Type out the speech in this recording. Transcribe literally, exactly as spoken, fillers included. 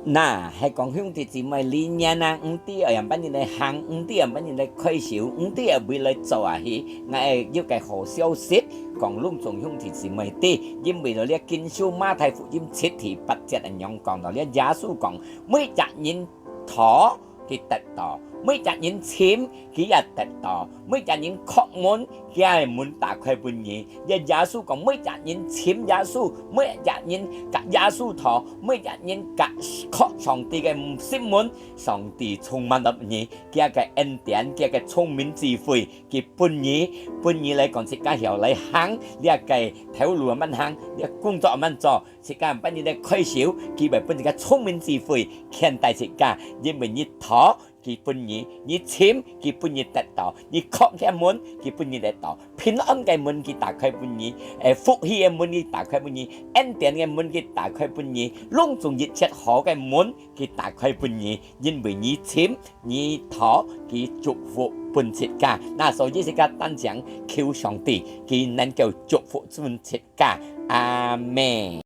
那，係講兄弟姊妹，你念啊，毋知愛仰般人來行，毋知仰般人來開手，毋知愛為來做啊去。𠊎有個好消息，講攏總兄弟姊妹知，因為到這經書馬太福音七第八節恁樣講到，這耶穌講，每隻人討，佢得到；每隻人尋，佢也得到；每隻人叩門，佢个門打開分你。這耶穌講，每隻人尋耶穌，每隻人甲耶穌討，每隻人甲叩上帝个心門，上帝充滿了你，佢个恩典，佢个聰明智慧，佢分你，分你來講自家曉來行，這个頭路慢行，這工作慢做，自家分你來開手，佢會分自家聰明智慧，牽帶自家，因為你討，佢分你；你尋，佢分你得到；你叩佢个門，佢分你得到。平安个門佢打開分你，誒，福氣个門佢打開分你，恩典个門佢打開分你，攏總一切好个門佢打開分你，因為你尋，你討，佢祝福分自家。那所以自家單淨求上帝，佢能夠祝福分自家。阿們。